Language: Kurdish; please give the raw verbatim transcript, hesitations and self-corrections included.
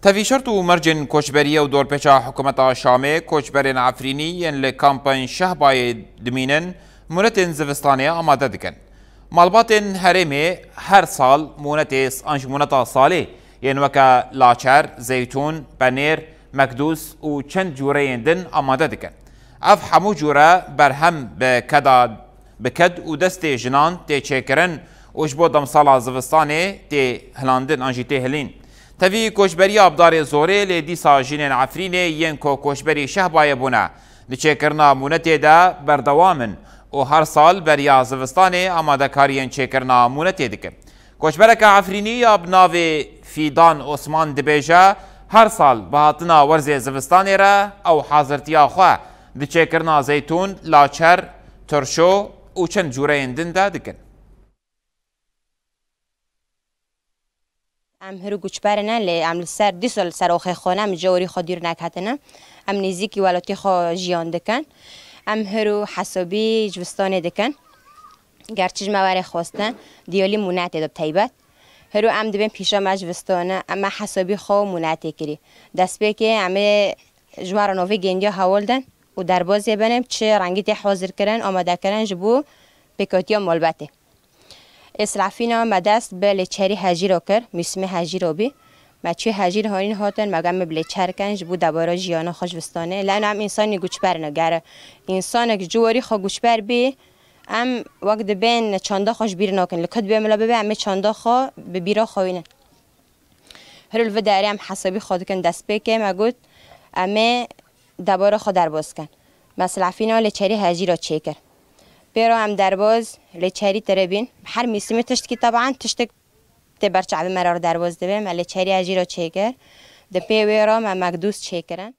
Tevî şert û mercên koçberiyê û dorpêça hikûmeta Şamê koçberên Efrînî yên li kampên Şehbayê dimînin, mûnetên zivistanê amade dikin. Malbatên herêmê her sal mûnetê an jî mûneta salê yên weke laçer, zeytûn, penêr, mekdûs û çend cûreyên din amade dikin. Ev hemû cûre berhem bi keda, bi ked û destê jinan tê çêkirin û ji bo demsala zivistanê tê hilandin an jî tê hilîn. Tevî koçberiya bi darê zorê lê dîsa jinên Efrînê yên ku koçberî Şehbayê bûne, di çêkirina mûnetê de berdewam in û her sal beriya zivistanê amadekariyên çêkirina mûnetê dikin. Koçbereke Efrînî ya bi navê Fîdan Osman dibêje, her sal bi hatina werzê zivistanê re ew hazirtiya xwe di çêkirina zeytûn, laçer, tirşo û çend cûreyên din de dikin. Em hir û guçber ne, lê em li ser, dîsa li ser oxê xwe ne, em ji orî xwe dûr neketine. Em nêzîkî welatî xwe jiyan dikin. Em hir û hesabî ji vistanê dikin. Gerçi ji me were xwestin, diyalî mûnetê de bi teybet. Hiro em dibên pîşa me ji vistane, em me hesabî xwe mûnetê kirî. Destpêkê em ê ji me re novê gêndiya hewl din û derbazê binin, çi rengî tê hazir kirin, amade kirin ji bo pêkatiya malbetê. Ê silafîna me dest bi lêçerî hejîra kir, mûsimê hejîra bî. Me çû hejîr hanîn hatin, me got em ê bi lêçer kin, ji bo debara jiyana xwe ji vistanê. Lewna em însanî guçber ne, ger însanek ji warî xwe guçber bî, em wek dibên çanda xwe ji bîr nakin. Li ku dibê mila bibe, em ê çanda xwe bi bîra xwe wînin. Hiro li vê derê em hesabî xwe dikin destpêkê, me got, em ê debara xwe derbas kin. Me silafîna lêçerî hejîra çêkir. Pê re em derbaz lêçerî tiribîn. Her mîsimê tiştkî teban tiştek tê ber çavê me re derbaz dibe. Me lêçerî hejîra çêkir. Di pê wê re me mekdûs çêkirin.